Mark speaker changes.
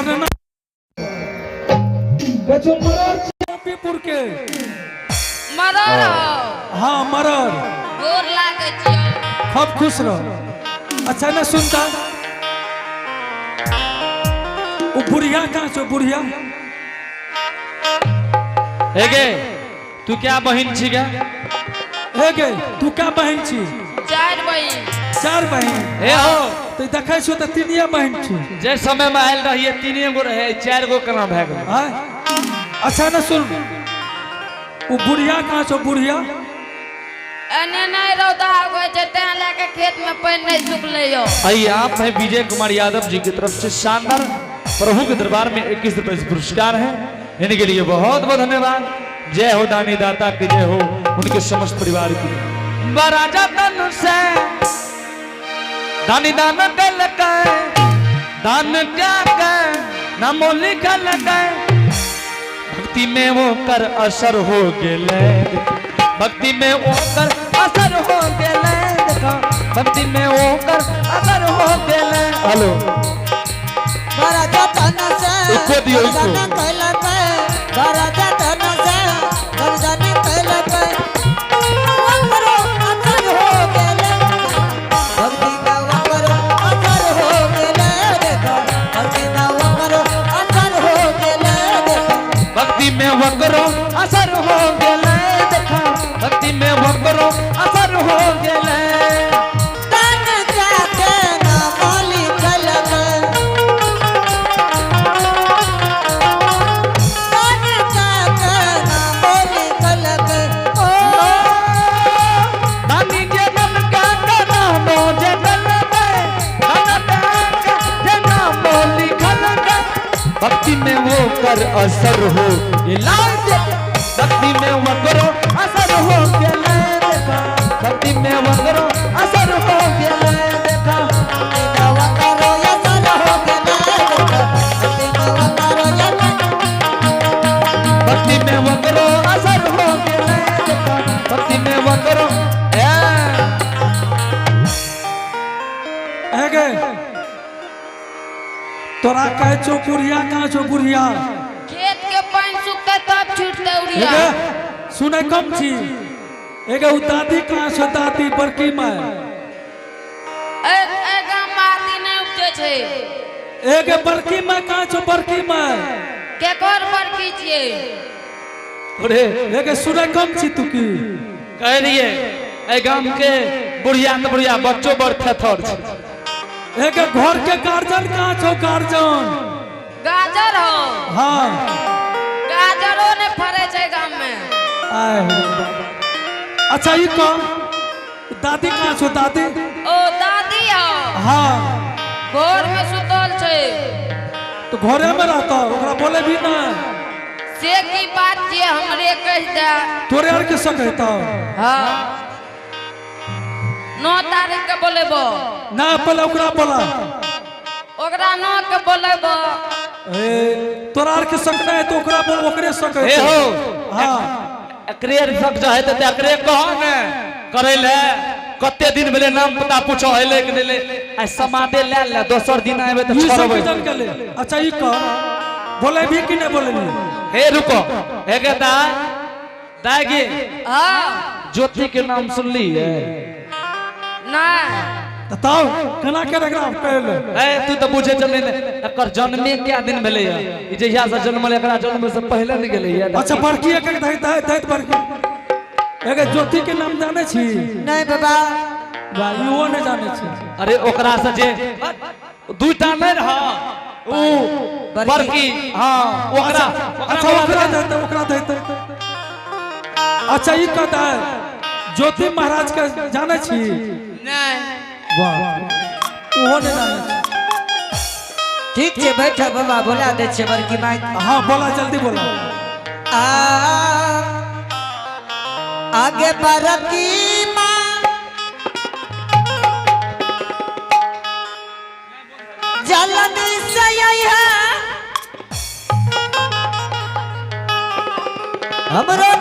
Speaker 1: वर्णना कहै मरर चंपीपुर के।
Speaker 2: मरर हो।
Speaker 1: हाँ, मरर।
Speaker 2: गोर लागै छियौ।
Speaker 1: खूब खुश रह। अच्छा, ने सुनता, ओ बुढ़िया कहाँ छौ, बुढ़िया?
Speaker 3: हे गे, तू क्या बहिन छी गे?
Speaker 1: हे गे, तू क्या बहन छी?
Speaker 2: चारि बहिन।
Speaker 1: चार बहन?
Speaker 3: हे हो।
Speaker 1: तो देखै छौ तऽ तीनिये बहन छी।
Speaker 3: जे समय में आयल रहिए, तीने गो रहे, चारि गो केना भए गेल?
Speaker 1: आँय? अच्छा, ने सुन, ओ बुढ़िया कहाँ छौ, बुढ़िया?
Speaker 2: एने नहि रौदा उगै छै, तें लए के खेत में पानि नहि सुखलै यौ।
Speaker 3: आइए, आप हैं विजय कुमार यादव जी की तरफ से शानदार प्रभु के दरबार में 21 रुपए से पुरस्कार है। इनके लिए बहुत बहुत धन्यवाद। जय हो दानी दाता की जय हो, उनके समस्त परिवार की। बराजा तन से दानी दान कल के दान क्या के नामो लिखल के, भक्ति में वो कर असर हो गेले, भक्ति में वो कर असर हो गेले, देखो, भक्ति में वो कर असर हो गेले। हेलो।
Speaker 4: बड़ा जतन से
Speaker 3: इसको दियो, इसको।
Speaker 4: वरदान कैलकै, बड़ा जतन से वरदान कैलकै, ओकरो असर हो गेलै, भक्ति में ओकरो असर हो गेलै, देखो, भक्ति में ओकरो असर हो गेलै, देखो।
Speaker 3: भक्ति में वकरो असर हो गेले, देखो, भक्ति में वकरो असर हो गेले।
Speaker 4: तन जाके नाम लिखलकै, तन जाके नाम लिखलकै, ओ
Speaker 3: दानी जे मन का नामो जे गलबे, धन का जे नामो लिखल के, भक्ति में वो कर असर हो गेला, भक्ति में वकरो असर हो गेले, देखा, भक्ति में वकरो असर हो गेले, देखा।
Speaker 4: वकरो असर हो गेलै, देखो, भक्ति में वकरो असर
Speaker 3: भक्ति में वकरो असर हो गेले, देखा, भक्ति में वकरो ए
Speaker 1: हे गे, तोरा कहै छौ, बुढ़िया कहाँ छौ, बुढ़िया?
Speaker 2: खेत के पानि सुखतै तब छूटतै
Speaker 1: हे
Speaker 2: उड़िया।
Speaker 1: गे, सुनै कम छी? हे गे, उ दादी कहाँ छौ, दादी, बड़की माय?
Speaker 2: ए ए गाम में आदि नहि उपजै छै।
Speaker 1: हे गे, बड़की माय कहाँ छौ, बड़की माय?
Speaker 2: केकर बड़की छियै?
Speaker 3: अरे।
Speaker 1: हे गे, सुनै कम छी तू की?
Speaker 3: कह रहिए, एहि गाम के बुढ़िया तऽ बुढ़िया, बच्चो बड़ थेथर छै।
Speaker 1: हे गे, घर के गार्जियन कहाँ छौ, गार्जियन?
Speaker 2: गाजर हो?
Speaker 1: हाँ।
Speaker 2: गाजरो नहि फड़ै छै गाम में।
Speaker 1: आय हो बाबा। अच्छा, ई कह, दादी कहाँ छौ, दादी?
Speaker 2: ओ दादी हो?
Speaker 1: हाँ।
Speaker 2: घर में सुतल छै।
Speaker 1: तो घरे में रहता, ओकरा बोले भी ना?
Speaker 2: से की बात छियै, हमरे कहि दे।
Speaker 1: तोरे आर के सकता?
Speaker 2: हाँ, 9 तारीख के बोलेबो।
Speaker 1: ना, पहले ओकरा बोला।
Speaker 2: ओकरा 9 के बोलेबो।
Speaker 1: ए, तोरा आर के सकना है तो ओकरा बोल, ओकरे सक।
Speaker 3: हे हो।
Speaker 1: हाँ।
Speaker 3: एकरे सक जे हेतै तऽ एकरे कह ने करै ले। कते दिन भेलै, नाम पता पूछो, एलै कि नहि एलै? आइ समादे लए ले, दोसर दिन आबे तऽ
Speaker 1: ई सब
Speaker 3: छोड़बै।
Speaker 1: के जान के ले। अच्छा, ई कह, बोले भी कि नहीं बोले भी?
Speaker 3: हे, रुको। हे गे दाय, दाय गे।
Speaker 2: हाँ।
Speaker 3: ज्योति के नाम सुनली है?
Speaker 2: नहि।
Speaker 1: बताओ, केना के एकरा कहले?
Speaker 3: ए, तू तऽ बुझे चल ने, एकर जन्मे क्या दिन भेलै है? ई जहिया से जन्मल, एकरा जन्म से पहिले ने गेलै है।
Speaker 1: अच्छा, बड़की एक एक दैत दैत, बड़की एक ज्योति के नाम जाने छी?
Speaker 4: नहीं बाबा।
Speaker 1: वाह, इहो नहीं जाने छी।
Speaker 3: अरे, ओकरा से जे दूटा नहीं रहा ऊ
Speaker 4: बड़की।
Speaker 3: बड़की, हाँ, ओकरा।
Speaker 1: अच्छा, ओकरा देते, ओकरा देते। अच्छा, ई कहता है, ज्योति महाराज के जाने छी?
Speaker 2: नहि।
Speaker 1: वाह, ओहो नहीं जाने छी।
Speaker 4: ठीक छै, बैठ बाबा, बोला दै छियै बड़की माई।
Speaker 1: हाँ, बोला, जल्दी बोला।
Speaker 4: आ आगे बड़की माँ, जल्दी से आई है हमरो।